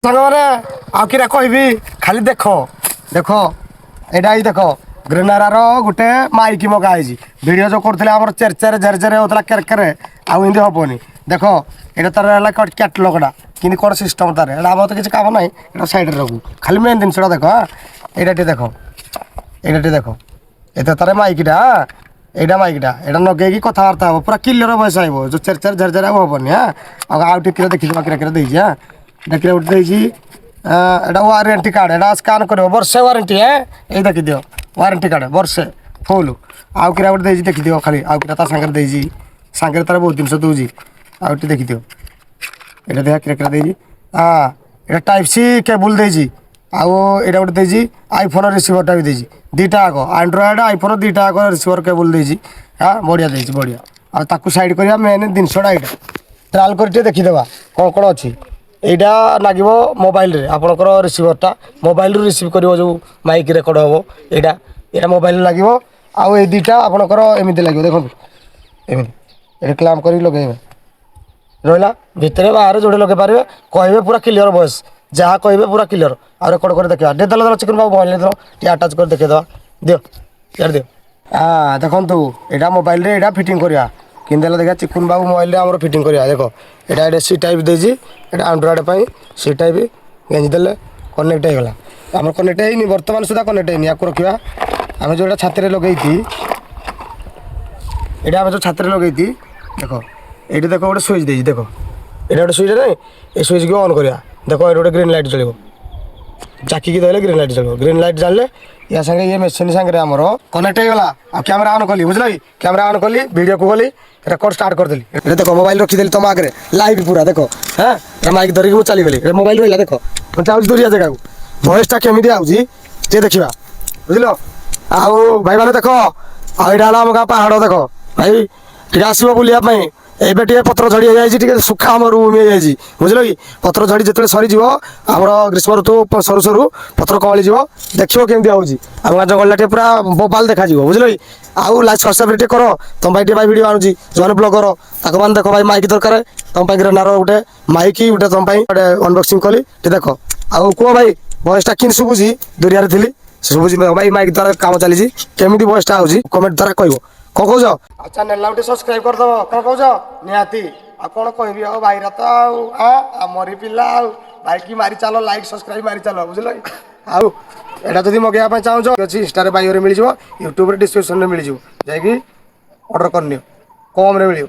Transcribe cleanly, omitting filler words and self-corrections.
ସାଙ୍ଗମାନେ, ଆଉ କିରା କହିବି? ଖାଲି ଦେଖ ଦେଖ, ଏଇଟା ଏଇ ଦେଖ, ଗ୍ରେନାରାର ଗୋଟେ ମାଇକି ମଗା ହେଇଛି। ଭିଡ଼ିଓ ଯେଉଁ କରୁଥିଲେ ଆମର, ଚେର ଚେର ଝେର ଝେର ହେଉଥିଲା, କେର କେରେ, ଆଉ ଏମିତି ହବନି। ଦେଖ, ଏଇଟା ତାର ହେଲା କ୍ୟାଟଲଗ୍ଟା, କିନ୍ତୁ କ'ଣ ସିଷ୍ଟମ୍ ତାର। ଏଇଟା ଆମର ତ କିଛି କାମ ନାହିଁ, ଏଇଟା ସାଇଡ଼୍ରେ ରଖୁ। ଖାଲି ମେନ୍ ଜିନିଷଟା ଦେଖ। ହଁ, ଏଇଟା ଟିକେ ଦେଖ, ଏଇଟା ଟିକେ ଦେଖ। ଏଇଟା ତାର ମାଇକିଟା। ହଁ, ଏଇଟା ମାଇକିଟା। ଏଇଟା ଲଗେଇକି କଥାବାର୍ତ୍ତା ହବ, ପୁରା କ୍ଲିୟର ଭଏସ୍ ଆଇବ। ଯେଉଁ ଚେର ଚେର ଝେର ଝେର ଆଉ ହବନି। ହଁ, ଆଉ ଆଉ ଟିକେ ଦେଖିଦେବା କିରା କିରା ଦେଇଛି। ହଁ, ଏଇଟା କିରା ଗୋଟେ ଦେଇଛି। ଏଇଟା ୱାରେଣ୍ଟି କାର୍ଡ଼, ଏଇଟା ସ୍କାନ୍ କରିବ, ବର୍ଷେ ୱାରେଣ୍ଟି। ହଁ, ଏଇ ଦେଖିଦିଅ, ୱାରେଣ୍ଟି କାର୍ଡ଼ ବର୍ଷେ ଫୁଲ୍। ଆଉ କିରା ଗୋଟେ ଦେଇଛି, ଦେଖିଦିଅ ଖାଲି। ଆଉ କିରା ତା ସାଙ୍ଗରେ ଦେଇଛି? ସାଙ୍ଗରେ ତାର ବହୁତ ଜିନିଷ ଦେଉଛି। ଆଉ ଟିକେ ଦେଖିଦିଅ, ଏଇଟା ଦେଖ କିରା କିରା ଦେଇଛି। ହଁ, ଏଇଟା ଟାଇପ୍ ସି କେବୁଲ୍ ଦେଇଛି। ଆଉ ଏଇଟା ଗୋଟେ ଦେଇଛି, ଆଇଫୋନ୍ ରିସିଭରଟା ବି ଦେଇଛି। ଦୁଇଟା ଆଗ, ଆଣ୍ଡ୍ରଏଡ଼୍ ଆଇଫୋନ୍ ଦୁଇଟା ଆଗ ରିସିଭର କେବୁଲ୍ ଦେଇଛି। ହଁ, ବଢ଼ିଆ ଦେଇଛି, ବଢ଼ିଆ। ଆଉ ତାକୁ ସାଇଡ଼୍ କରିବା, ମେନ୍ ଜିନିଷଟା ଏଇଟା। ଟ୍ରାଏଲ୍ କରି ଟିକେ ଦେଖିଦେବା କ'ଣ କ'ଣ ଅଛି। ଏଇଟା ଲାଗିବ ମୋବାଇଲରେ, ଆପଣଙ୍କର ରିସିଭରଟା ମୋବାଇଲରୁ ରିସିଭ୍ କରିବ, ଯେଉଁ ମାଇକ୍ ରେକର୍ଡ଼ ହେବ। ଏଇଟା ମୋବାଇଲରେ ଲାଗିବ। ଆଉ ଏଇ ଦୁଇଟା ଆପଣଙ୍କର ଏମିତି ଲାଗିବ, ଦେଖନ୍ତୁ, ଏମିତି ଏଠି କ୍ଲାମ୍ପ କରିକି ଲଗେଇବେ। ରହିଲା ଭିତରେ ବାହାରେ ଯୋଉଠି ଲଗେଇ ପାରିବେ। କହିବେ, ପୁରା କ୍ଲିୟର ଭଏସ୍, ଯାହା କହିବେ ପୁରା କ୍ଲିୟର। ଆଉ ରେକର୍ଡ଼ କରି ଦେଖିବା। ଟିକେ ଦେଲ ଦେଲ, ଚିକେନ୍ ବାବୁ ମୋବାଇଲ ଦେଲ, ଟିକେ ଆଟାଚ୍ କରି ଦେଖେଇଦେବା। ଦିଅ, ଇଆଡ଼େ ଦିଅ। ହଁ, ଦେଖନ୍ତୁ, ଏଇଟା ମୋବାଇଲରେ ଏଇଟା ଫିଟିଂ କରିବା। କେମିତି ହେଲା ଦେଖିବା। ଚିକୁନ ବାବୁ ମୋବାଇଲରେ ଆମର ଫିଟିଂ କରିବା। ଦେଖ, ଏଇଟା ସି ଟାଇପ୍ ଦେଇଛି, ଏଇଟା ଆଣ୍ଡ୍ରଏଡ଼୍ ପାଇଁ। ସି ଟାଇପ୍ ଗେଞ୍ଜି ଦେଲେ କନେକ୍ଟ ହେଇଗଲା। ଆମର କନେକ୍ଟ ହେଇନି, ବର୍ତ୍ତମାନ ସୁଦ୍ଧା କନେକ୍ଟ ହେଇନି। ୟାକୁ ରଖିବା। ଆମେ ଯେଉଁଟା ଛାତିରେ ଲଗେଇଛି, ଏଇଟା ଆମେ ଯେଉଁ ଛାତିରେ ଲଗେଇଛି, ଦେଖ, ଏଇଠି ଦେଖ, ଗୋଟେ ସୁଇଚ୍ ଦେଇଛି। ଦେଖ, ଏଇଟା ଗୋଟେ ସୁଇଚ୍ ନାଇଁ? ଏ ସୁଇଚ୍କୁ ଅନ୍ କରିବା। ଦେଖ, ଏଇଠି ଗୋଟେ ଗ୍ରୀନ୍ ଲାଇଟ୍ ଜଳିବ। ଚାକିକି ଧରିଲେ ଗ୍ରୀନ୍ ଲାଇଟ୍ ଜଳିବ। ଗ୍ରୀନ୍ ଲାଇଟ୍ ଜାଳିଲେ ୟା ସାଙ୍ଗେ, ଇଏ ମେସିନ୍ ସାଙ୍ଗରେ ଆମର କନେକ୍ଟ ହେଇଗଲା। ଆଉ କ୍ୟାମେରା ଅନ୍ କଲି, ବୁଝିଲ କି? କ୍ୟାମେରା ଅନ୍ କଲି, ଭିଡ଼ିଓକୁ ଗଲି, ରେକର୍ଡ଼ ଷ୍ଟାର୍ଟ କରିଦେଲି। ଏଇଟା ଦେଖ, ମୋବାଇଲ ରଖିଦେଲି ତମ ଆଗରେ ଲାଇଭ୍ ପୁରା। ଦେଖ, ହଁ, ମାଇକ୍ ଧରିକି ମୁଁ ଚାଲିଗଲି। ଏଟା ମୋବାଇଲ ରହିଲା। ଦେଖ, ମୁଁ ଯାଉଛି ଦୂରିଆ ଜାଗାକୁ, ଭଏସଟା କେମିତି ଆଉଛି ଟିକେ ଦେଖିବା, ବୁଝିଲ? ଆଉ ଭାଇମାନେ ଦେଖ, ଆଉ ଏଇଟା ହେଲା ଆମ ଗାଁ ପାହାଡ଼। ଦେଖ ଭାଇ, ଟିକେ ଆସିବ ବୁଲିବା ପାଇଁ। ଏବେ ଟିକେ ପତ୍ର ଝଡ଼ି ହେଇଯାଇଛି, ଟିକେ ଶୁଖା ଆମ ରୁମ୍ ହେଇଯାଇଛି, ବୁଝିଲ କି? ପତ୍ର ଝଡ଼ି ଯେତେବେଳେ ସରିଯିବ, ଆମର ଗ୍ରୀଷ୍ମ ଋତୁ ସରୁ ସରୁ ପତ୍ର କଅଁଳିଯିବ, ଦେଖିବ କେମିତି ହେଉଛି। ଆମ ଗାଁ ଜଙ୍ଗଲଟା ଟିକେ ପୁରା ବୋବାଲ ଦେଖାଯିବ, ବୁଝିଲ କି? ଆଉ ଲାଇକ୍ ସବସ୍କ୍ରାଇବ୍ ଟିକେ କର। ତମ ପାଇଁ ଟିକେ ଭାଇ ଭିଡ଼ିଓ ଆଣୁଛି। ଯେଉଁମାନେ ବ୍ଲଗର, ତାକୁ ମାନେ ଦେଖ ଭାଇ, ମାଇକ୍ ଦରକାର ତମ ପାଇଁ, ଗ୍ରେନାର ଗୋଟେ ମାଇକ୍ ଗୋଟେ ତମ ପାଇଁ ଗୋଟେ ଅନବକ୍ସିଂ କଲି, ଟିକେ ଦେଖ ଆଉ କୁହ ଭାଇ, ଭଏସଟା କେମିତି ଶୁଭୁଛି? ଦୁରିଆରେ ଥିଲି, ଶୁଭୁଛି ଭାଇ? ମାଇକ୍ ଦ୍ୱାରା କାମ ଚାଲିଛି, କେମିତି ଭଏସଟା ଆଉଛି କମେଣ୍ଟ ଦ୍ୱାରା କହିବ। କ'ଣ କହୁଛ? ଆଉ ଚ୍ୟାନେଲଟା ଗୋଟେ ସବସ୍କ୍ରାଇବ୍ କରିଦେବ। କ'ଣ କହୁଛ? ନିହାତି। ଆଉ କ'ଣ କହିବି ଆଉ? ଭାଇର ତ ଆଉ ଆମରି ପିଲା। ଆଉ ଭାଇକି ମାରି ଚାଲ, ଲାଇକ୍ ସବସ୍କ୍ରାଇବ୍ ମାରି ଚାଲ, ବୁଝିଲ କି? ଆଉ ଏଇଟା ଯଦି ମଗେଇବା ପାଇଁ ଚାହୁଁଛ ଅଛି, ଇନଷ୍ଟାରେ ବାୟୋରେ ମିଳିଯିବ, ୟୁଟ୍ୟୁବରେ ଡିସ୍କ୍ରିପ୍ସନରେ ମିଳିଯିବ। ଯାଇକି ଅର୍ଡ଼ର କରିନିଅ, କମ୍ରେ ମିଳିବ।